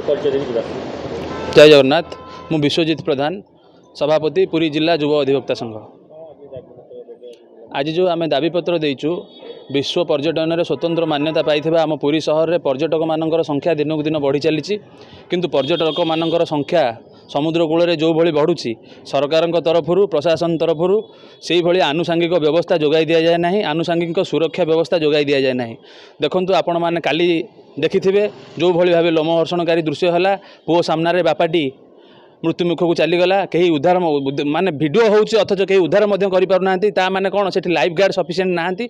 ପରିଚୟ ଦେଇକି ଯିବା। ଜୟ ଜଗନ୍ନାଥ। ମୁଁ ବିଶ୍ୱଜିତ ପ୍ରଧାନ, ସଭାପତି, ପୁରୀ ଜିଲ୍ଲା ଯୁବ ଅଧିବକ୍ତା ସଂଘ। ଆଜି ଯେଉଁ ଆମେ ଦାବିପତ୍ର ଦେଇଛୁ, ବିଶ୍ୱ ପର୍ଯ୍ୟଟନରେ ସ୍ୱତନ୍ତ୍ର ମାନ୍ୟତା ପାଇଥିବା ଆମ ପୁରୀ ସହରରେ ପର୍ଯ୍ୟଟକମାନଙ୍କର ସଂଖ୍ୟା ଦିନକୁ ଦିନ ବଢ଼ି ଚାଲିଛି। କିନ୍ତୁ ପର୍ଯ୍ୟଟକମାନଙ୍କର ସଂଖ୍ୟା ସମୁଦ୍ର କୂଳରେ ଯେଉଁଭଳି ବଢ଼ୁଛି, ସରକାରଙ୍କ ତରଫରୁ, ପ୍ରଶାସନ ତରଫରୁ ସେଇଭଳି ଆନୁଷାଙ୍ଗିକ ବ୍ୟବସ୍ଥା ଯୋଗାଇ ଦିଆଯାଏ ନାହିଁ, ଆନୁଷାଙ୍ଗିକ ସୁରକ୍ଷା ବ୍ୟବସ୍ଥା ଯୋଗାଇ ଦିଆଯାଏ ନାହିଁ। ଦେଖନ୍ତୁ, ଆପଣମାନେ କାଲି ଦେଖିଥିବେ ଯେଉଁଭଳି ଭାବେ ଲୋମହର୍ଷଣକାରୀ ଦୃଶ୍ୟ ହେଲା। ପୁଅ ସାମ୍ନାରେ ବାପାଟି ମୃତ୍ୟୁମୁଖକୁ ଚାଲିଗଲା। କେହି ଉଦ୍ଧାର ମାନେ ଭିଡ଼ିଓ ହେଉଛି, ଅଥଚ କେହି ଉଦ୍ଧାର ମଧ୍ୟ କରିପାରୁନାହାନ୍ତି। ତା ମାନେ କ'ଣ? ସେଠି ଲାଇଫ୍ ଗାର୍ଡ଼ ସଫିସିଏଣ୍ଟ ନାହାନ୍ତି।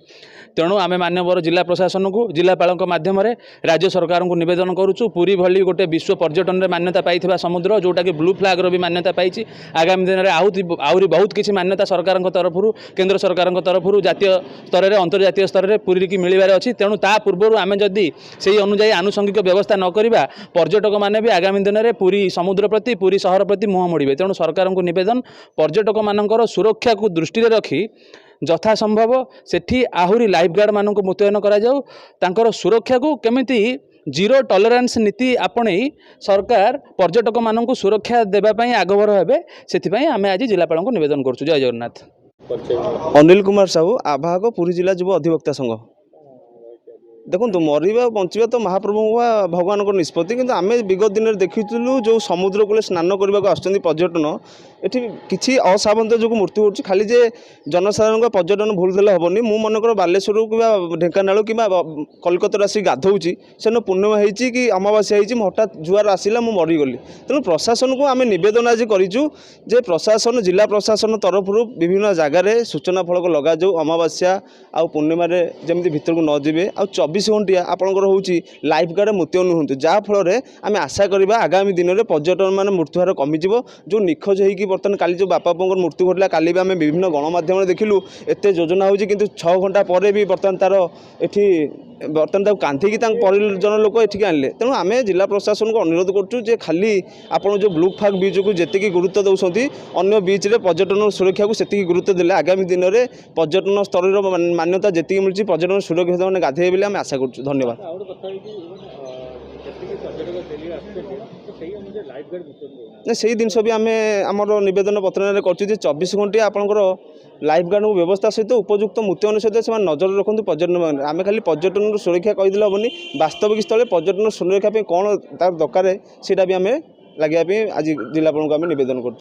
ତେଣୁ ଆମେ ମାନ୍ୟବର ଜିଲ୍ଲା ପ୍ରଶାସନକୁ, ଜିଲ୍ଲାପାଳଙ୍କ ମାଧ୍ୟମରେ ରାଜ୍ୟ ସରକାରଙ୍କୁ ନିବେଦନ କରୁଛୁ, ପୁରୀ ଭଳି ଗୋଟେ ବିଶ୍ୱ ପର୍ଯ୍ୟଟନରେ ମାନ୍ୟତା ପାଇଥିବା ସମୁଦ୍ର, ଯେଉଁଟାକି ବ୍ଲୁ ଫ୍ଲାଗ୍ର ବି ମାନ୍ୟତା ପାଇଛି, ଆଗାମୀ ଦିନରେ ଆହୁରି ଆହୁରି ବହୁତ କିଛି ମାନ୍ୟତା ସରକାରଙ୍କ ତରଫରୁ, କେନ୍ଦ୍ର ସରକାରଙ୍କ ତରଫରୁ ଜାତୀୟ ସ୍ତରରେ, ଅନ୍ତର୍ଜାତୀୟ ସ୍ତରରେ ପୁରୀକି ମିଳିବାର ଅଛି। ତେଣୁ ତା ପୂର୍ବରୁ ଆମେ ଯଦି ସେଇ ଅନୁଯାୟୀ ଆନୁଷଙ୍ଗିକ ବ୍ୟବସ୍ଥା ନ କରିବା, ପର୍ଯ୍ୟଟକମାନେ ବି ଆଗାମୀ ଦିନରେ ପୁରୀ ସମୁଦ୍ର ପ୍ରତି, ପୁରୀ ସହର ପ୍ରତି ମୁହଁ ମୋଡ଼ିବେ। ତେଣୁ ସରକାରଙ୍କୁ ନିବେଦନ, ପର୍ଯ୍ୟଟକମାନଙ୍କର ସୁରକ୍ଷାକୁ ଦୃଷ୍ଟିରେ ରଖି ଯଥାସମ୍ଭବ ସେଠି ଆହୁରି ଲାଇଫ୍ ଗାର୍ଡ଼ମାନଙ୍କୁ ମୁତୟନ କରାଯାଉ। ତାଙ୍କର ସୁରକ୍ଷାକୁ କେମିତି ଜିରୋ ଟଲରାନ୍ସ ନୀତି ଆପଣେଇ ସରକାର ପର୍ଯ୍ୟଟକମାନଙ୍କୁ ସୁରକ୍ଷା ଦେବା ପାଇଁ ଆଗଭର ହେବେ, ସେଥିପାଇଁ ଆମେ ଆଜି ଜିଲ୍ଲାପାଳଙ୍କୁ ନିବେଦନ କରୁଛୁ। ଜୟ ଜଗନ୍ନାଥ। ପରିଚୟ। ଅନିଲ କୁମାର ସାହୁ, ଆବାହକ, ପୁରୀ ଜିଲ୍ଲା ଯୁବ ଅଧିବକ୍ତା ସଂଘ। ଦେଖନ୍ତୁ, ମରିବା ଆଉ ବଞ୍ଚିବା ତ ମହାପ୍ରଭୁଙ୍କ ବା ଭଗବାନଙ୍କ ନିଷ୍ପତ୍ତି। କିନ୍ତୁ ଆମେ ବିଗତ ଦିନରେ ଦେଖିଥିଲୁ, ଯେଉଁ ସମୁଦ୍ର କୂଳେ ସ୍ନାନ କରିବାକୁ ଆସୁଛନ୍ତି ପର୍ଯ୍ୟଟନ, ଏଠି କିଛି ଅସାବଧାନତା ଯୋଗୁଁ ମୃତ୍ୟୁ ଘଟୁଛି। ଖାଲି ଯେ ଜନସାଧାରଣଙ୍କ ପର୍ଯ୍ୟଟନ ଭୁଲ ଦେଲେ ହେବନି। ମୁଁ ମନେକର ବାଲେଶ୍ୱରରୁ କିମ୍ବା ଢେଙ୍କାନାଳ କିମ୍ବା କଲିକତାରୁ ଆସିକି ଗାଧୋଉଛି, ସେଦିନ ପୂର୍ଣ୍ଣିମା ହେଇଛି କି ଅମାବାସ୍ୟା ହେଇଛି, ମୁଁ ହଠାତ୍ ଜୁଆର ଆସିଲା, ମୁଁ ମରିଗଲି। ତେଣୁ ପ୍ରଶାସନକୁ ଆମେ ନିବେଦନ ଆଜି କରିଛୁ ଯେ ପ୍ରଶାସନ, ଜିଲ୍ଲା ପ୍ରଶାସନ ତରଫରୁ ବିଭିନ୍ନ ଜାଗାରେ ସୂଚନା ଫଳକ ଲଗାଯାଉ, ଅମାବାସ୍ୟା ଆଉ ପୂର୍ଣ୍ଣିମାରେ ଯେମିତି ଭିତରକୁ ନ ଯିବେ, ଆଉ 24 ଘଣ୍ଟିଆ ଆପଣଙ୍କର ହେଉଛି ଲାଇଫ୍ ଗାର୍ଡ଼ ମୁତୟନ ହୁଅନ୍ତୁ। ଯାହାଫଳରେ ଆମେ ଆଶା କରିବା ଆଗାମୀ ଦିନରେ ପର୍ଯ୍ୟଟକମାନେ ମୃତ୍ୟୁହାର କମିଯିବ। ଯେଉଁ ନିଖୋଜ ହେଇକି ବର୍ତ୍ତମାନ କାଲି ଯେଉଁ ବାପା ପୁଅଙ୍କର ମୃତ୍ୟୁ ଘଟିଲା, କାଲି ବି ଆମେ ବିଭିନ୍ନ ଗଣମାଧ୍ୟମରେ ଦେଖିଲୁ, ଏତେ ଯୋଜନା ହେଉଛି, କିନ୍ତୁ 6 ଘଣ୍ଟା ପରେ ବି ବର୍ତ୍ତମାନ ତା'ର ଏଠି ବର୍ତ୍ତମାନ ତାକୁ କାନ୍ଧିକି ତାଙ୍କ ପରିଜନ ଲୋକ ଏଠିକି ଆଣିଲେ। ତେଣୁ ଆମେ ଜିଲ୍ଲା ପ୍ରଶାସନକୁ ଅନୁରୋଧ କରୁଛୁ ଯେ ଖାଲି ଆପଣ ଯେଉଁ ବ୍ଲୁ ଫ୍ଲାଗ୍ ବିଚ୍କୁ ଯେତିକି ଗୁରୁତ୍ୱ ଦେଉଛନ୍ତି, ଅନ୍ୟ ବିଚ୍ରେ ପର୍ଯ୍ୟଟନ ସୁରକ୍ଷାକୁ ସେତିକି ଗୁରୁତ୍ୱ ଦେଲେ ଆଗାମୀ ଦିନରେ ପର୍ଯ୍ୟଟନ ସ୍ତରର ମାନ୍ୟତା ଯେତିକି ମିଳୁଛି, ପର୍ଯ୍ୟଟନ ସୁରକ୍ଷିତ ମାନେ ଗାଧେଇବେ ବୋଲି ଆମେ ଆଶା କରୁଛୁ। ଧନ୍ୟବାଦ। ଆଉ ଗୋଟେ କଥା ହେଇଛି ମାନେ ଯେତିକି ପର୍ଯ୍ୟଟକ ଡେଲି ଆସୁଛନ୍ତି, ତ ସେଇ ଅନୁଯାୟୀ ଲାଇଫ୍ ଗାର୍ଡ଼ ମୁତୟନ ରହୁନାହାନ୍ତି। ନା, ସେଇ ଜିନିଷ ବି ଆମେ ଆମର ନିବେଦନ ପତ୍ରରେ କରୁଛୁ ଯେ 24 ଘଣ୍ଟିଆ ଆପଣଙ୍କର ଲାଇଫ୍ ଗାର୍ଡ଼ଙ୍କ ବ୍ୟବସ୍ଥା ସହିତ, ଉପଯୁକ୍ତ ମୁତୟନ ସହିତ ସେମାନେ ନଜର ରଖନ୍ତୁ ପର୍ଯ୍ୟଟନ। ଆମେ ଖାଲି ପର୍ଯ୍ୟଟନର ସୁରକ୍ଷା କହିଦେଲେ ହେବନି। ବାସ୍ତବିକ ସ୍ଥଳେ ପର୍ଯ୍ୟଟନ ସୁରକ୍ଷା ପାଇଁ କ'ଣ ତାର ଦରକାର, ସେଇଟା ବି ଆମେ ଲାଗିବା ପାଇଁ ଆଜି ଜିଲ୍ଲାପାଳଙ୍କୁ ଆମେ ନିବେଦନ କରୁଛୁ।